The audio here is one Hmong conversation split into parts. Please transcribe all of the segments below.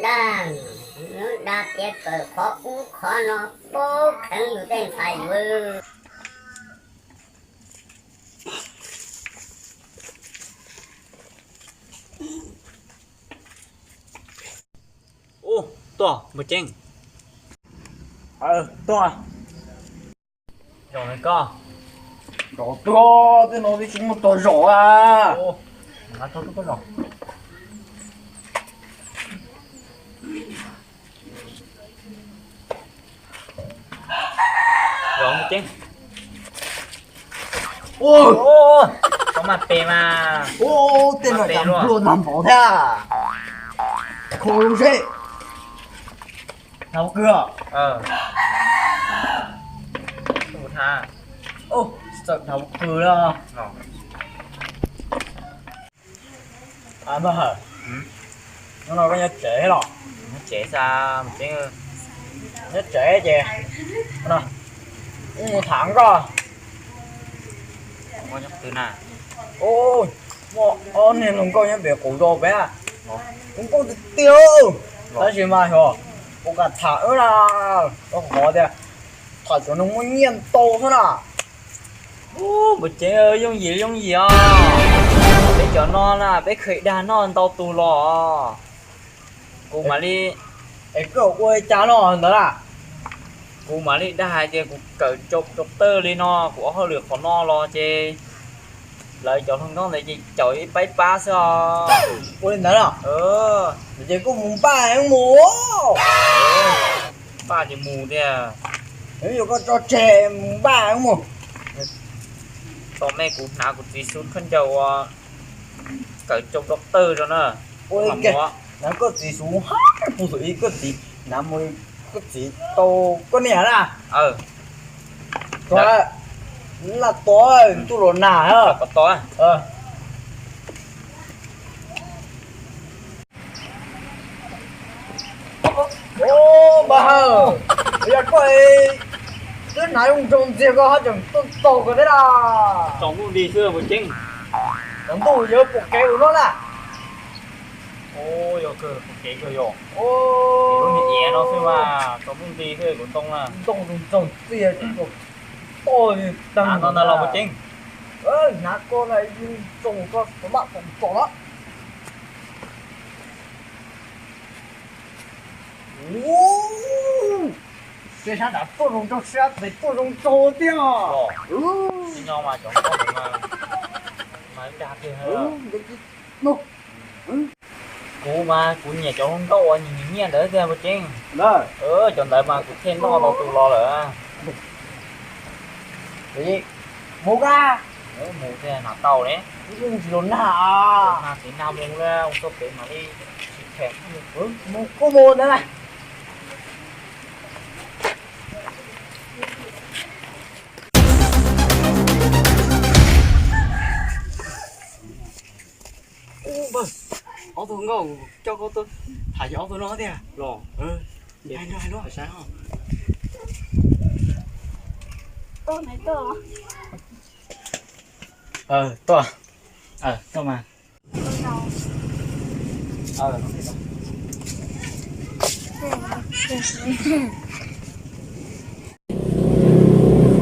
Dab, lub dab tiab kawm qhov ub qhov no paub kheev yus tej ntxhais yuav. Ub, tuaj npawg Ceeb. Tuaj. Zaum no koj. Zaum tuaj, tej no twb tsis muaj tog zaum a. Zaum Ceeb. Koj maj pes mas. Tej no cas nplua nag npaum thiab. Kho zoo seb. Hnav kws. Txawm hnav kws los. Npawg, hnub no koj nyob tsev los? Nyob tsev, nyob tsev ces wb mus tham koj. Muaj ob niag hluas nkauj nyob pem qub zos pem, hluas nkauj tiag tiag, tab sis mas yog kuv kam tham wb na, qhov tias tham cov neeg muaj nyiaj ntau xwb na. Ub, npawg Ceeb, yooj yim yooj yim os. Peb cov no na peb kheev dag noj ntau tus los. Kuv mam li, es koj ua li cas no ntawd na? Kuv mam li dag hais tias kuv kawm tsau rau tawj li no, kuv ua hauj lwm qhov no los ces lawv cov hluas nkauj ntawd ces caum ib paib pab xwb os. Ua li ntawd los? Ces koj mus npaj mus. Npaj ces mus tiag. Yuav koj tso tseg mus npaj mus. Tos mej kuv hnav kuv txiv xub khaub ncaws uas kawm tsau rau tawj rau na. Ua li cas hnav koj txiv xub hab puag thaum ub koj txiv hnav mus, koj txiv tau koj niam na. Laj tod ntuj los nag. Npawg, yog koj twb hnav zoo nraug ntxiag koj hab tseem tuaj txog kawg thiab na. Tsaus ntuj nti xwb npawg Ceeb. Tsaus ntuj yuav pom kev ua luaj na. Yog kawg pom kev kawg yog. Lub niag iav no xwb mas tsaus ntuj nti xwb kuv ntoo na. Ntoo zoo nraug ntxiag toj li tag no ntag los npawg Ceeb. Hnav koj na zoo nraug koj maj txom txom na. Sab nrad tuaj zoo nraug, sab tes tuaj zoo nraug tiag. Kuv mas kuv nyiam cov hluas nkauj uas nyiam nyiam nyiaj ntawd tiag npawg Ceeb. Cov ntawd mas kuv thiaj noj tau tus los lawm. Mus koj. Mus thiaj hnav tau ne. Tsis los nag, nag txiv nag mus li mus txog pem mam li tsis them. Mus kuj mus ntawd na. Ub npawg, ob tug nkauj coj koj tuaj tham yog ob tug no tiag los? Hais luag hais luag. Tuaj, tuaj mas.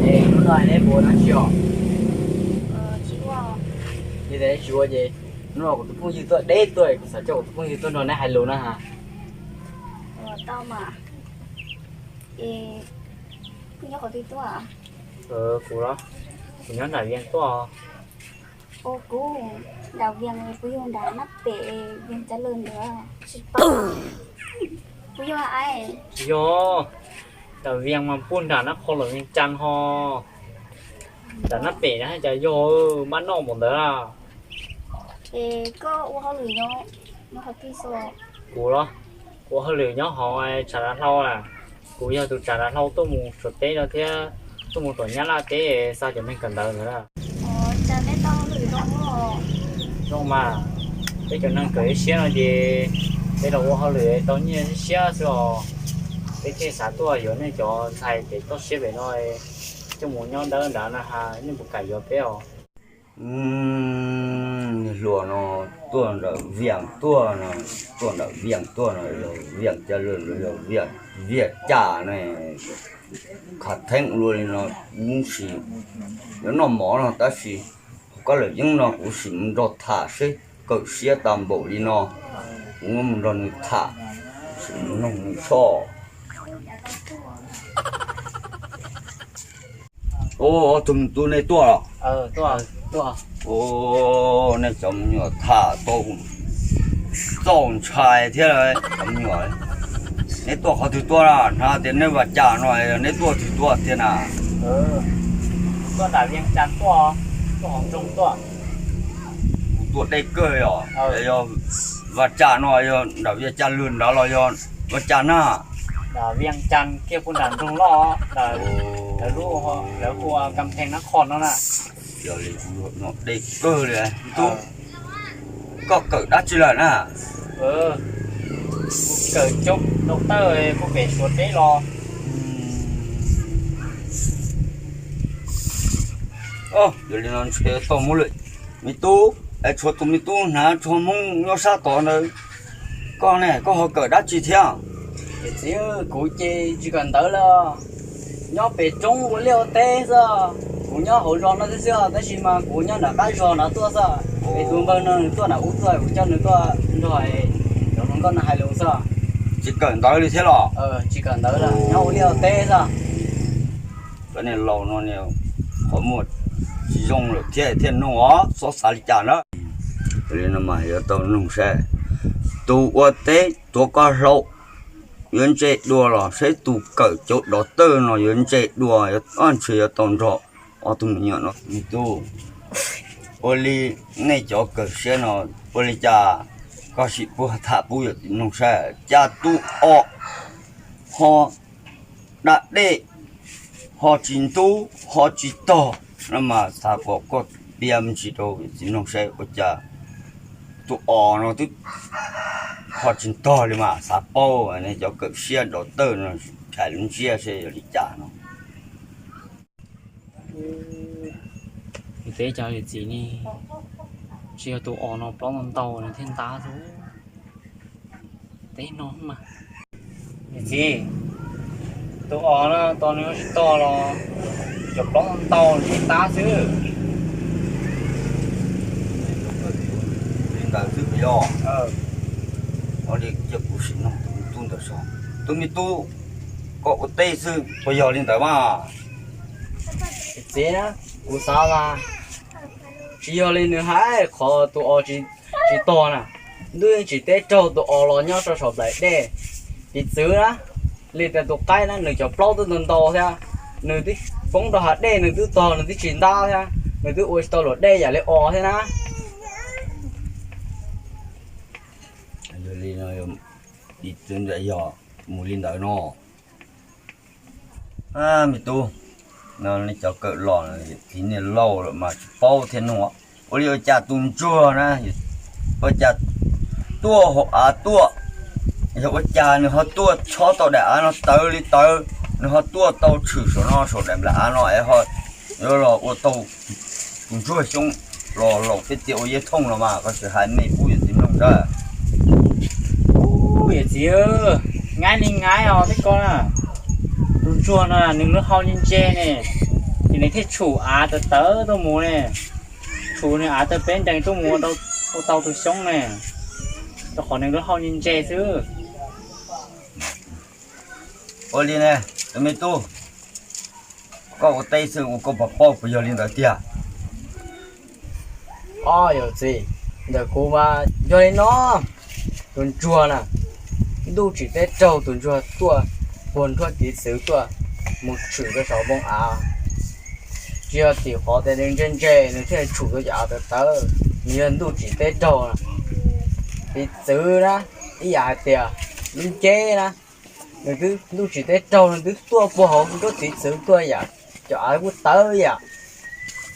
Es hnub no neb puas ua dab tsi os? Li ntawd tsis ua ces hnub no kuv tus phooj ywg tuaj deb tuaj, kuv xav coj kuv tus phooj ywg tuaj nrog neb hais lus na ha. Tau mas. Es koj nyob qhov twg tuaj? Kuv los, kuv nyob nram Vias tuaj. Ua kuv, nram Vias kuv yug nram nab pem Vias Cas Lawm ntawd tsis tau. Kuv yog ai. Tsis yog, nram Vias mas puag nram nab qho lawm Vias Cas ho. Nram nab pem na cas yog, maj noj npaum ntawd. Es koj ua hauj lwm nyob qhov twg xwb? Kuv los, kuv ua hauj lwm nyob hauv tsav dav hlau a. Kuv yog tus tsav dav hlau tuaj mus Suav teb no thiab tuaj mus tom Nyab Laj teb xa cov neeg kawm ntawv ntawd. Cas neb tau hauj lwm zoo? Zoo mas, peb cov neeg kawm siab no ces peb los ua hauj lwm tau nyiaj siab xwb os. Peb thiaj xav tuaj yuav nej cov ntxhais ces toj siab pem no coj mus nyob dawb nrad na ha, nej puas kam yuav peb os? Niag hluas no tuaj nram Vias tuaj no, tuaj nram Vias tuaj no, yog Vias Caj Lwj los yog Vias Caj ne, khav theeb ua luaj li no, kuv sim yuav noj mov no tab sis koj lawm yeeb no kuv sim mus nrog tham seb kawm siab tas npaum li no, kuv mus nrog nws tham, sim mus noog nws soj. Ob tug me tub nej tuaj los? Nej cov me nyuam tham tau txaus ntshai thiab cov me nyuam. Neb tuaj qhov twg tuaj na? Hnav tias neb Vaj Cam no, neb tuaj twg tuaj tiag na? Tuaj dej kawg os. Yog Vaj Cam no yog nram Vias Caj Lwj nrad los yog Vaj Cam na? Yog li no dej kawg li. Tub, koj kawm dab tsi lawm na? Kawm coob rau tawj kuv pem Suav teb los. Yog li no ntshe tau muab lawm. Me tub, es tshuav tus me tub hnav tsho Hmoob nyob sab tod ntawd, koj ne koj ho kawm dab tsi thiab? Txiv, kuv ces tsis kawm ntawv li, nyob pem roob ua liaj ua teb xwb. Kuv nyob hauv zos no xwb xwb tab sis mas kuv nyob nram qab zos no tuaj xwb. Es tus npawg no nws tuaj nram ub tuaj, kuv coj nws tuaj nrog cov hluas nkauj no hais lus xwb. Tsis kawm ntawv li thiab los? Tsis kawm ntawv li, nyob ua liaj ua teb xwb. Cov niag laus no qhov muag tsis zoo lawm thiab thiaj noog os, txhob xav li cas na. Li no mas yuav tau noog saib, tus ua teb tuav koj hlau yuav ntse dua los saib tus kawm cov dov tawj no yuav ntse dua, ntshe yuav tau nrog ob tug me nyuam no. Me tub, ua li nej cov kawm siab no ua li cas koj sim pub tham pub yawm txiv mloog saib, cas tus os ho da dej ho tsis ntub ho tsis tog no mas xav kom koj piav me ntsis rau yawm txiv mloog saib ua cas tus os no twb ho tsis ntog li mas xav paub nej cov kawm siab dov tawj no, khais lub ntsiab saib yog li cas no. Peb cov yawm txiv ne, tsis yog tus os no plaub ntau ntau nws thiaj ntab xwb. Teb no mas, yawm txiv, tus os no tos nws tsis tog los cov plaub ntau nws thiaj ntab xwb. Li ntawd xwb puas yog? Ua li cia kuv sim noog tus me tub ntawd saib. Tus me tub, koj ua teb xwb puas yog li ntawd mas? Txiv, kuv xav mas tsis yog li nws hais qhov tus os tsis tog na. Ntuj yeej tsim teb raug tus os los nyob rau saum nplaim dej. Piv txwv na, li tias tus qaib na nws cov plaub twb ntau ntau thiab, nws twb poob rau hav dej nws twb tog nws twb tsis ntab thiab, nws twb ua tsis tau luam dej yam li os thiab na. Yog li no, piv txwv ntawm yog mus li ntawd no. Me tub, no nej cov kawm los, txiv niag laus lawm mas tsis paub thiab no. Ua li ua cas tus ntsuag na, ua cas tuaj hauv av tuaj, yog ua cas nws ho tuaj chob tau daim av no tawv li tawv, nws ho tuaj tau tshwm saum no saum daim nplawm av no es ho yuav los ua tau tus ntsuag xyoob los laus peb txiv ua yeeb thooj los mas koj tsis hais nej pub yawm txiv mloog saib. Yawm txiv, ngaib li ngaib os tej ko na. Tus ntsuag no nws lub hau ntse ntse ne, ces nws thiaj tshum av tawv tawv tuaj mus ne, tshum nws av tawv peb nrees tuaj mus ua tau tus xyoob ne, rau qhov nws lub hau ntse ntse xwb. Ua li ne, tus me tub, koj ua teb xwb ua koj puas paub puas yog li ntawd tiag? Os yawm txiv, ntawm kuv mas yog li no, tus ntsuag na, ntuj tsim teb raug tus ntsuag tuaj puag nruab tiv txwv tuaj mus tshwm rau saum npoo av. Tsis yog tim qhov tias nws ntse ntse nws thiaj tshum tau cov av tawv tawv, nws yog ntuj tsim teb raug na. Piv txwv na, ib yam hais tias lub nceb na, nws twb ntuj tsim teb raug nws twb tuaj puag hauv nruab tiv txwv tuaj yam, cov av kuj tawv yam.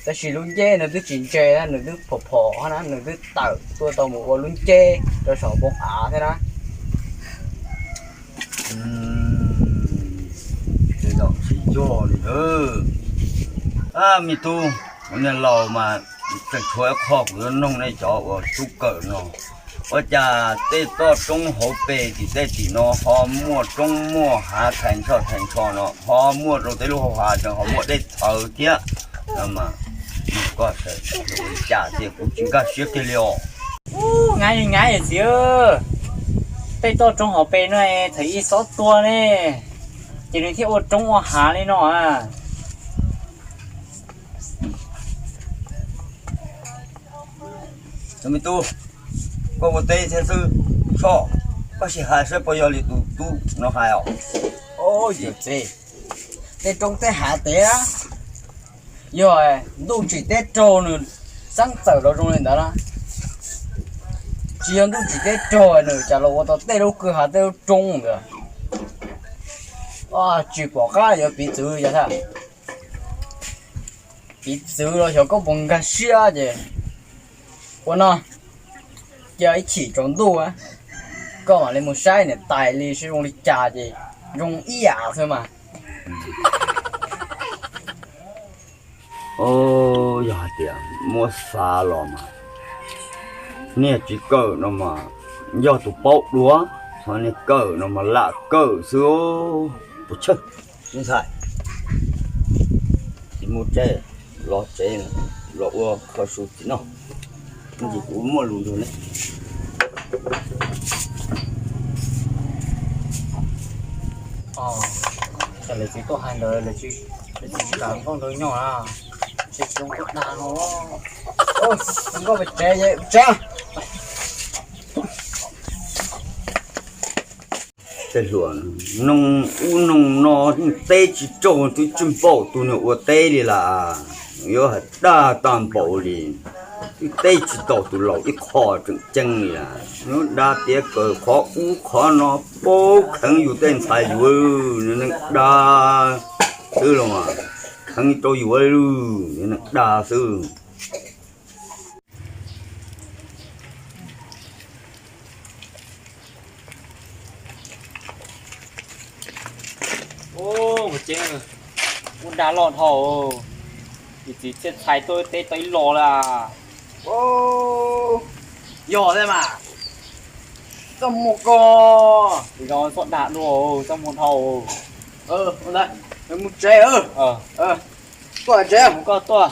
Tab sis lub nceb nws twb tsis ntse na, nws twb phom phom na, nws twb tawm tuaj tau mus ua lub nceb rau saum npoo av thiab na. Tej zaum tsis yog li. Me tub, kuv niag laus mas Tseem tshuav ib qho kuv yuav noog nej cov uas tub kawm no, ua cas tej toj roob hauv pes tim tej tim no ho muaj roob muaj hav thais ntsho thais ntsho no, ho muaj rau tej lub hauv hav tseem ho muaj dej txhawv thiab no mas, koj ua li cas tias kuv tsis nkag siab kiag li os. Nyab, nyab txiv, tej toj roob hauv pes no thaum ub xob tuag ne, ces nws thiaj ua roob ua hav li no a. Cov me tub, koj ua teb thiab xwb, Soj, koj sim hais saib puas yog li tus tub no hais os. Yog txiv, tej roob tej hav tev, yog ntuj tsim teb raug nws xeeb txawm los zoo li ntawd na. Tsis yog ntuj tsim teb raug nws cas los ua tau tej lub kwj ha tej lub roob ntawd. Tsis pom qab yuav piv txwv yog thiab. Piv txwv los xyov koj puas nkag siab ces ua no, cia ib chim tsaus ntuj koj mam li mus saib niam tais li seb zoo li cas ces zoo ib yam xwb mas. Yog hais tias muab xav los mas, niag tsis kawm no mas yog tus paub dua, ho niag kawm no mas lam kawm xwb. Puas tshawj, me ntxhais, tsis mus tsev, los tsev los ua kho su txiv noj, ntsis kuv muaj lus nrog nej. Tam lawv txiv tuaj hais ntawd, lawv tsis kam nkauj nrog nyob na, tsis zoo tuaj dag no. Nkauj pem tsev, tsev. Tej hluas, noog ub noog no, teb tsis raug twb tsis npaum tus nws ua teb li las, yuav hais dag tag npaum li. Twb teb tsis tau tus laus ib qho tseem ceeb li las, yuav dag tiav kawm qhov ub qhov no, paub kheev yus tej ntxhais yuav, nws neeg dag xwb los, kheev rau yuav, nws neeg dag xwb. Ua ces ua dag loj dhau, tus txiv txhiaj txhais tuaj teb tau ib los lawm. Yog thiab mas, txaj muag koj, tus zoo txhob dag dua, txaj muag dhau. Mus tsev, tuaj tsev, koj tuaj.